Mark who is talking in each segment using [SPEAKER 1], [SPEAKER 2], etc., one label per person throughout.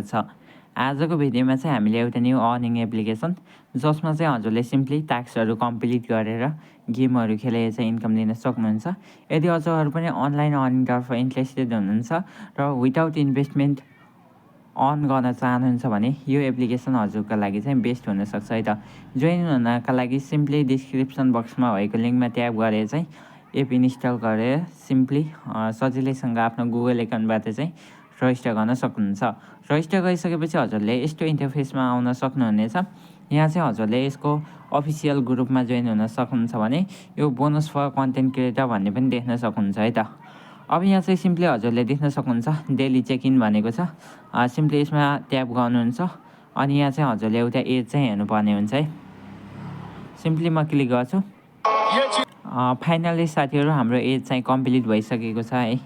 [SPEAKER 1] छ। आजको भिडियोमा चाहिँ हामीले एउटा न्यू अर्निङ एप्लिकेसन जसमा चाहिँ हजुरले सिम्पली टास्कहरू कम्प्लिट गरेर गेमहरू खेलेर चाहिँ इन्कम लिन सक्नुहुन्छ। यदि हजुरहरू पनि अनलाइन अर्निङतर्फ इन्ट्रेस्टेड हुनुहुन्छ र विदाउट इन्भेस्टमेन्ट अर्न गर्न चाहनुहुन्छ भने यो एप्लिकेसन हजुरको लागि चाहिँ बेस्ट हुनसक्छ है त। जोइन हुनका लागि सिम्पली डिस्क्रिप्सन बक्समा भएको लिङ्कमा ट्याप गरेर चाहिँ एप इन्स्टल गरेर सिम्पली सजिलैसँग आफ्नो गुगल एकाउन्टबाट चाहिँ रजिस्टर गर्न सक्नुहुन्छ। रजिस्टर गरिसकेपछि हजुरले यस्तो इन्टरफेसमा आउन सक्नुहुनेछ। यहाँ चाहिँ हजुरले यसको अफिसियल ग्रुपमा जोइन हुन सक्नुहुन्छ भने यो बोनस फर कन्टेन्ट क्रिएटर भन्ने पनि देख्न सक्नुहुन्छ है त। अब यहाँ चाहिँ सिम्पली हजुरले देख्न सक्नुहुन्छ डेली चेक इन भनेको छ। सिम्पली यसमा ट्याप गर्नुहुन्छ अनि यहाँ चाहिँ हजुरले एउटा एज चाहिँ हेर्नुपर्ने हुन्छ है। सिम्पली म क्लिक गर्छु। फाइनली साथीहरू हाम्रो एज चाहिँ कम्प्लिट भइसकेको छ है।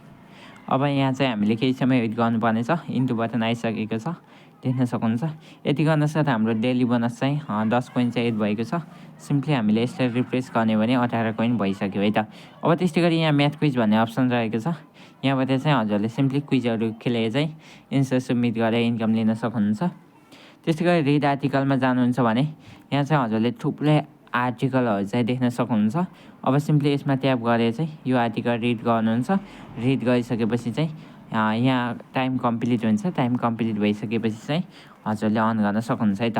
[SPEAKER 1] अब यहाँ चाहिँ हामीले केही समय वेट गर्नुपर्ने छ। इन्टु बटन आइसकेको छ देख्न सक्नुहुन्छ। यति गर्न साथ हाम्रो डेली बोनस चाहिँ 10 कोइन चाहिँ एड भएको छ। सिम्पली हामीले यसलाई रिफ्रेस गर्ने भने 18 कोइन भइसक्यो है त। अब त्यस्तै गरी यहाँ म्याथ क्विज भन्ने अप्सन रहेको छ। यहाँबाट चाहिँ हजुरले सिम्पली क्विजहरू खेलेर चाहिँ एन्सर सबमिट गरेर इन्कम लिन सक्नुहुन्छ। त्यस्तै गरी रिड आर्टिकलमा जानुहुन्छ भने यहाँ चाहिँ हजुरले थुप्रै आर्टिकलहरू चाहिँ देख्न सक्नुहुन्छ। अब सिम्पली यसमा ट्याप गरेर चाहिँ यो आर्टिकल रिड गर्नुहुन्छ। रिड गरिसकेपछि चाहिँ यहाँ टाइम कम्प्लिट हुन्छ। टाइम कम्प्लिट भइसकेपछि चाहिँ हजुरले अन गर्न सक्नुहुन्छ है त।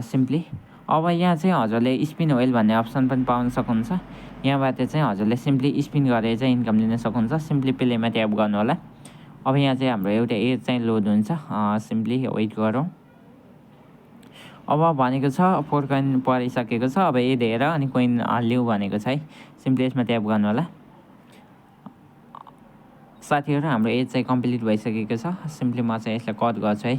[SPEAKER 1] सिम्पली अब यहाँ चाहिँ हजुरले स्पिन व्हिल भन्ने अप्सन पनि पाउन सक्नुहुन्छ। यहाँबाट चाहिँ हजुरले सिम्पली स्पिन गरेर चाहिँ इन्कम लिन सक्नुहुन्छ। सिम्पली प्लेमा ट्याप गर्नु होला। अब यहाँ चाहिँ हाम्रो एउटा एज चाहिँ लोड हुन्छ। सिम्पली वेट गरौँ। अब भनेको छ 4 कोइन परिसकेको छ। अब एड हेर अनि कोइन लिऊ भनेको छ है। सिम्पली यसमा ट्याप गर्नु होला। साथीहरू हाम्रो एज चाहिँ कम्प्लिट भइसकेको छ। सिम्पली म चाहिँ यसलाई कट गर्छु है।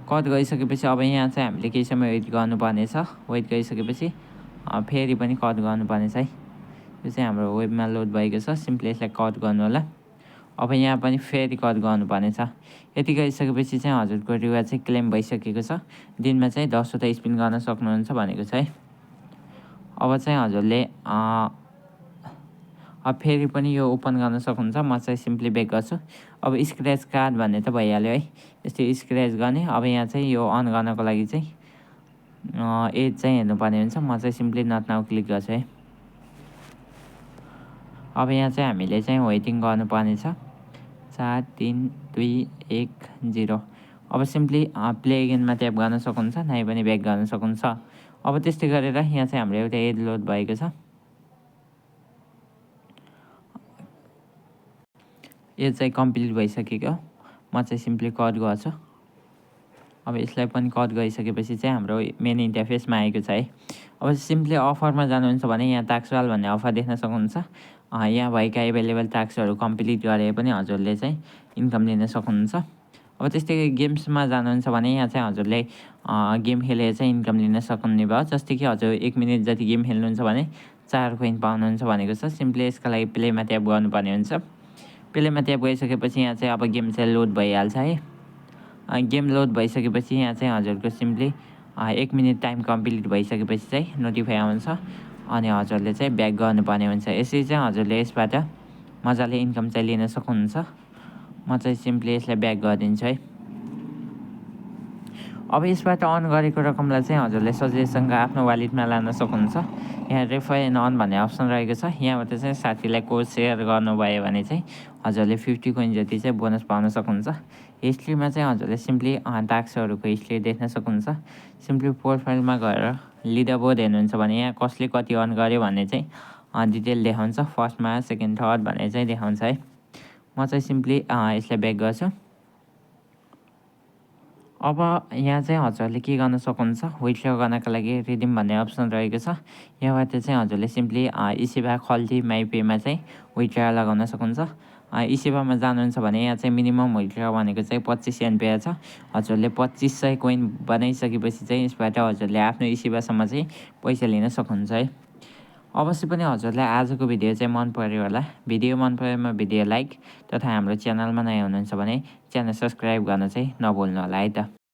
[SPEAKER 1] कट गरिसकेपछि अब यहाँ चाहिँ हामीले केही समय वेट गर्नुपर्ने छ। वेट गरिसकेपछि फेरि पनि कट गर्नुपर्ने छ है। यो चाहिँ हाम्रो वेबमा लोड भएको छ। सिम्पली यसलाई कट गर्नु होला। अब यहाँ पनि फेरि कट गर्नुपर्ने छ। यति गरिसकेपछि चाहिँ हजुरको रिवार्ड चाहिँ क्लेम भइसकेको छ। दिनमा चाहिँ 10 वटा स्पिन गर्न सक्नुहुन्छ भनेको छ है। अब चाहिँ हजुरले अब फेरि पनि यो ओपन गर्न सक्नुहुन्छ। म चाहिँ सिम्पली ब्याक गर्छु। अब स्क्र्याच कार्ड भन्ने त भइहाल्यो है। यस्तै स्क्र्याच गर्ने। अब यहाँ चाहिँ यो अन गर्नको लागि चाहिँ एज चाहिँ हेर्नुपर्ने हुन्छ। म चाहिँ सिम्पली नट नाउ क्लिक गर्छु है। अब यहाँ चाहिँ हामीले चाहिँ वेटिङ गर्नुपर्ने छ। 4 3 2 1 0। अब सिम्पली प्ले अगेनमा ट्याप गर्न सक्नुहुन्छ। नाइ पनि ब्याक गर्न सक्नुहुन्छ। अब त्यस्तै गरेर यहाँ चाहिँ हाम्रो एउटा एज लोड भएको छ। एज चाहिँ कम्प्लिट भइसकेको। म चाहिँ सिम्पली कट गर्छु। अब यसलाई पनि कट गरिसकेपछि चाहिँ हाम्रो मेन इन्टरफेसमा आएको छ है। अब सिम्पली अफरमा जानुहुन्छ भने यहाँ टास्कवाल भन्ने अफर देख्न सक्नुहुन्छ। यहाँ भएका एभाइलेबल टास्कहरू कम्प्लिट गरेर पनि हजुरले चाहिँ इन्कम लिन सक्नुहुन्छ। अब त्यस्तै गेम्समा जानुहुन्छ भने यहाँ चाहिँ हजुरले गेम खेलेर चाहिँ इन्कम लिन सक्ने भयो। जस्तै कि हजुर 1 मिनट जति गेम खेल्नुहुन्छ भने 4 कोइन पाउनुहुन्छ भनेको छ। सिम्पली यसका लागि प्लेमा ट्याप गर्नुपर्ने हुन्छ। प्लेमा ट्याप गरिसकेपछि यहाँ चाहिँ अब गेम चाहिँ लोड भइहाल्छ है। गेम लोड भइसकेपछि यहाँ चाहिँ हजुरको सिम्पली 1 मिनट टाइम कम्प्लिट भइसकेपछि चाहिँ नोटिफाई आउँछ अनि हजुरले चाहिँ ब्याक गर्नुपर्ने हुन्छ। यसरी चाहिँ हजुरले यसबाट मजाले इन्कम चाहिँ लिन सक्नुहुन्छ। म चाहिँ सिम्पली यसलाई ब्याक गरिदिन्छु है। अब यसबाट अन गरेको रकमलाई चाहिँ हजुरले सजिलैसँग आफ्नो वालेटमा लान सक्नुहुन्छ। यहाँ रेफर एन्ड अर्न भन्ने अप्सन रहेको छ। यहाँबाट चाहिँ साथीलाई कोड सेयर गर्नुभयो भने चाहिँ हजुरले 50 कोइन जति चाहिँ बोनस पाउन सक्नुहुन्छ। हिस्ट्रीमा चाहिँ हजुरले सिम्पली टास्कहरूको हिस्ट्री देख्न सक्नुहुन्छ। सिम्पली प्रोफाइलमा गएर लिडर बोर्ड हेर्नुहुन्छ भने यहाँ कसले कति अर्न गर्यो भन्ने चाहिँ डिटेल देखाउँछ। फर्स्टमा सेकेन्ड थर्ड भन्ने चाहिँ देखाउँछ है। म चाहिँ सिम्पली यसलाई ब्याक गर्छु। अब यहाँ चाहिँ हजुरले के गर्न सक्नुहुन्छ विथड्र गर्नका लागि रिडिम भन्ने अप्सन रहेको छ। यहाँबाट चाहिँ हजुरले सिम्पली इसेवा खल्ती माइपेमा चाहिँ विथड्र लगाउन सक्नुहुन्छ। इसेवामा जानुहुन्छ भने यहाँ चाहिँ मिनिमम विथड्र भनेको चाहिँ 25 एनपिआर छ। हजुरले 2500 कोइन बनाइसकेपछि चाहिँ यसबाट हजुरले आफ्नो इसेवासम्म चाहिँ पैसा लिन सक्नुहुन्छ है। अवश्य पनि हजुरलाई आजको भिडियो चाहिँ मन पर्यो होला। भिडियो मन परेमा भिडियो लाइक तथा हाम्रो च्यानलमा नयाँ हुनुहुन्छ भने च्यानल सब्सक्राइब गर्न चाहिँ नभुल्नु होला है त।